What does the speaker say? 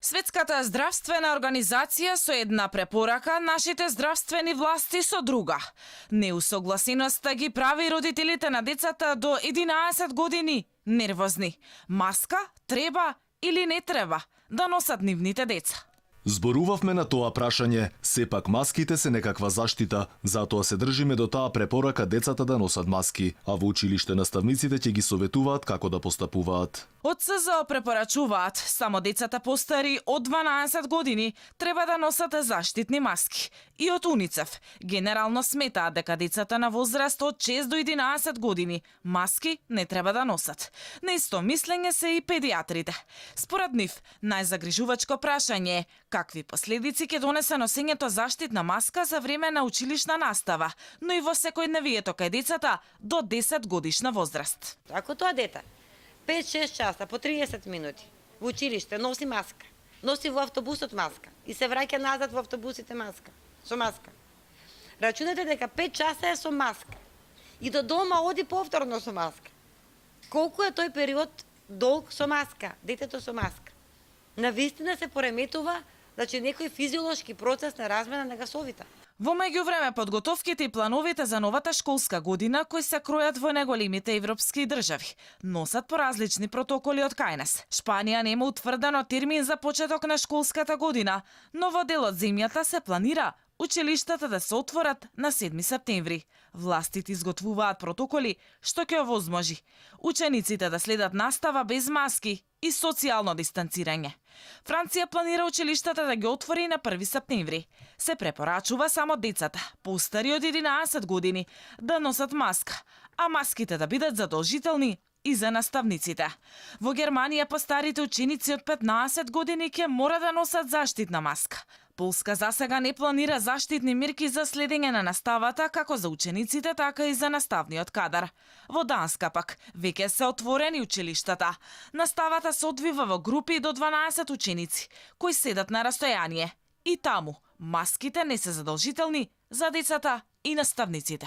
Светската здравствена организација со една препорака нашите здравствени власти со друга. Неусогласеноста ги прави родителите на децата до 11 години нервозни. Маска треба или не треба да носат нивните деца? Зборувавме на тоа прашање, сепак маските се некаква заштита, затоа се држиме до таа препорака децата да носат маски, а во училиште наставниците ќе ги советуваат како да постапуваат. Од СЗО препорачуваат само децата постари од 12 години треба да носат заштитни маски. И од УНИЦЕФ генерално сметаат дека децата на возраст од 6 до 11 години маски не треба да носат. На исто мислење се и педиатрите. Според нив, најзагрижувачко прашање е какви последици ќе донесе носењето заштитна маска за време на училишна настава, но и во секојдневието кај децата до 10 годишна возраст. Ако тоа дете 5-6 часа по 30 минути во училиште носи маска, носи во автобусот маска и се враќа назад во автобусите со маска. Рачунете дека 5 часа е со маска и до дома оди повторно со маска. Колку е тој период долг со маска, детето со маска? Навистина се пореметува некој физиолошки процес на размена на гасовите. Во меѓувреме подготовките и плановите за новата школска година кои се кројат во неголемите европски држави носат по различни протоколи од кај нас. Шпанија нема утврдено термин за почеток на школската година, но во дел од земјата се планира училиштата да се отворат на 7 септември. Властите изготвуваат протоколи што ќе овозможи учениците да следат настава без маски и социјално дистанцирање. Франција планира училиштата да ги отвори на 1 септември. Се препорачува само децата, постари од 11 години, да носат маска, а маските да бидат задолжителни и за наставниците. Во Германија постарите ученици од 15 години ќе мора да носат заштитна маска. Полска засега не планира заштитни мерки за следење на наставата како за учениците, така и за наставниот кадар. Во Данска пак веќе се отворени училиштата. Наставата се одвива во групи до 12 ученици, кои седат на растојание. И таму маските не се задолжителни за децата и наставниците.